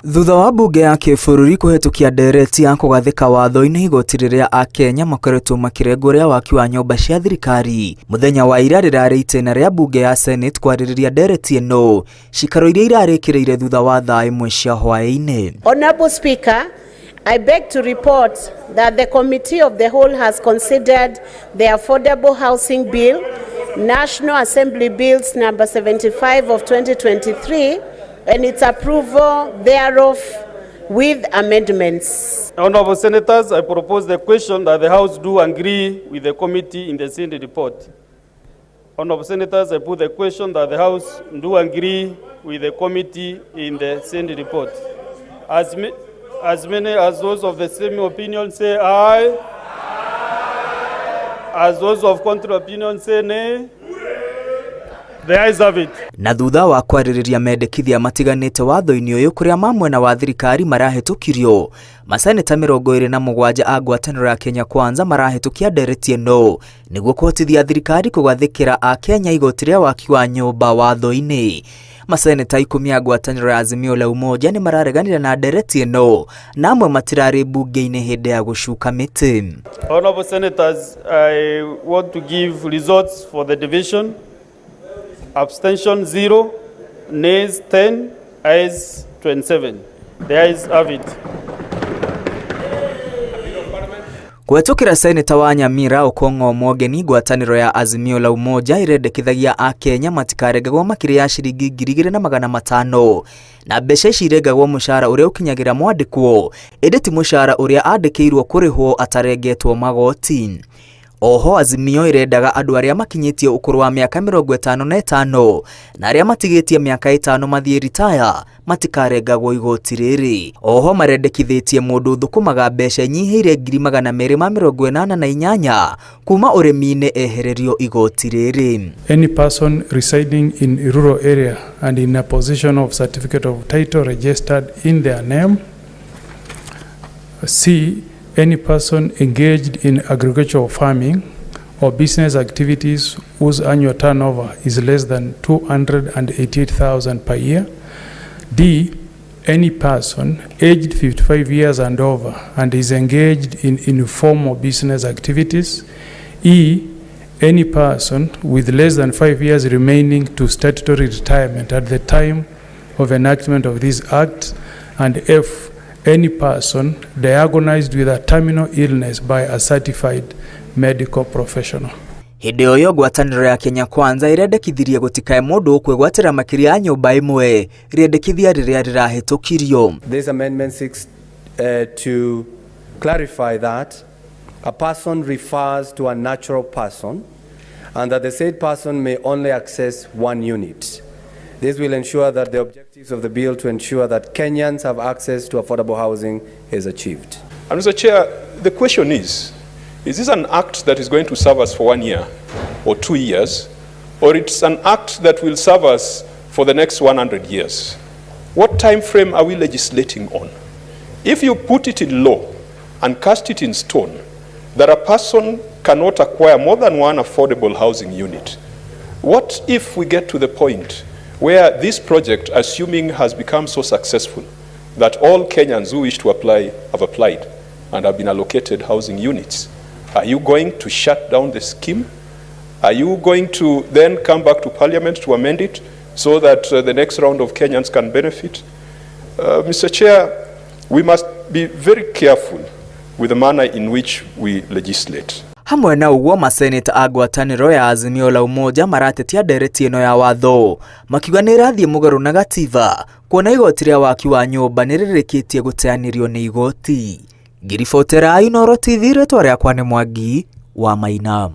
Thutha wa mbunge ya kĩbũrũri kũhetũkia ndereti ya kũgathĩka watho-inĩ igoti rĩrĩa akenya makoretwo makĩrengwo rĩa waki wa nyũmba cia thirikari, mũthenya wa ira rĩrarĩ itĩna rĩa mbunge ya Senate kwarĩrĩria ndereti ĩno cikaro iria irarĩkĩrĩire thutha wa thaa 1 cia hwaĩ-inĩ. Honorable Speaker, I beg to report that the Committee of the Whole has considered the Affordable Housing Bill, National Assembly Bills number 75 of 2023, and its approval thereof with amendments. Honorable Senators, I propose the question that the House do agree with the committee in the Senate report. Honorable Senators, I put the question that the House do agree with the committee in the Senate report. As many as those of the same opinion say aye. As those of contrary opinion say nay. The ayes have it. Na thutha wa kwarĩrĩria mendekithia matiganĩte watho-inĩ ũyũ kũrĩa ma mwena wa thirikari marahĩtũkirio, maseneta 27 a ngwatanĩro ya Kenya Kwanza marahĩtũkia ndereti ĩno nĩguo kũhotithia thirikari kũgathĩkĩra akenya igoti rĩa waki wa nyũmba watho-inĩ. Maseneta 10 a ngwatanĩro ya Azimio la Umoja nĩ marareganire na ndereti ĩno na amwe matirarĩ mbunge-inĩ hĩndĩ ya gũcuka mĩtĩ. Honorable Senators, I want to give results for the division. Abstention 0, nays 10, ayes 27. The ayes have it. Kũhetũkĩra Seneta wa Nyamira Okong'o Omogeni, ngwatanĩro ya Azimio la Umoja ĩrendekithagia akenya matikarengagwo makĩria ya ciringi 2500 na mbeca ici irengagwo mũcara ũrĩa ũkinyagĩra mwandĩkwo ĩndĩ ti mũcara ũrĩa andĩkĩirwo kũrĩhwo atarengetwo magoti. Oho Azimio ĩrendaga andũ arĩa makinyĩtie ũkũrũ wa mĩaka 55 na arĩa matigĩtie mĩaka 5 mathiĩ ritaya matikarengagwo igoti rĩrĩ. Oho marendekithĩtie mũndũ ũthũkũmaga mbeca inyihĩire 288,000 kuma ũrĩmi-inĩ ehererio igoti rĩrĩ. Any person residing in a rural area and in a position of certificate of title registered in their name. C, any person engaged in agricultural farming or business activities whose annual turnover is less than 288,000 per year. D, any person aged 55 years and over and is engaged in informal business activities. E, any person with less than 5 years remaining to statutory retirement at the time of enactment of this act. And F, any person diagnosed with a terminal illness by a certified medical professional. Hĩndĩ o ĩyo ngwatanĩro ya Kenya Kwanza ĩrendekithirie gũtikae mũndũ ũkwĩgwatĩra makĩria ya nyũmba ĩmwe rĩendekithia rĩrĩa rĩrahĩtũkirio. This amendment seeks to clarify that a person refers to a natural person and that the said person may only access one unit. This will ensure that the objectives of the bill to ensure that Kenyans have access to affordable housing is achieved. And Mr. Chair, the question is this an act that is going to serve us for 1 year or 2 years, or it's an act that will serve us for the next 100 years? What time frame are we legislating on? If you put it in law and cast it in stone that a person cannot acquire more than one affordable housing unit, what if we get to the point where this project, assuming has become so successful that all Kenyans who wish to apply have applied and have been allocated housing units? Are you going to shut down the scheme? Are you going to then come back to Parliament to amend it so that the next round of Kenyans can benefit? Mr. Chair, we must be very careful with the manner in which we legislate. Hamwe na ũguo maseneta a ngwatanĩro ya Azimio la Umoja maratetia ndereti ĩno ya watho makiuga nĩ ĩrathiĩ mũgarũ na gatiba kuona igoti rĩa waki wa nyũmba nĩ rĩrĩkĩtie gũteanĩrio nĩ igoti. Ngiribotera Inooro TV, rĩtwa rĩakwa nĩ Mwangi wa Maina.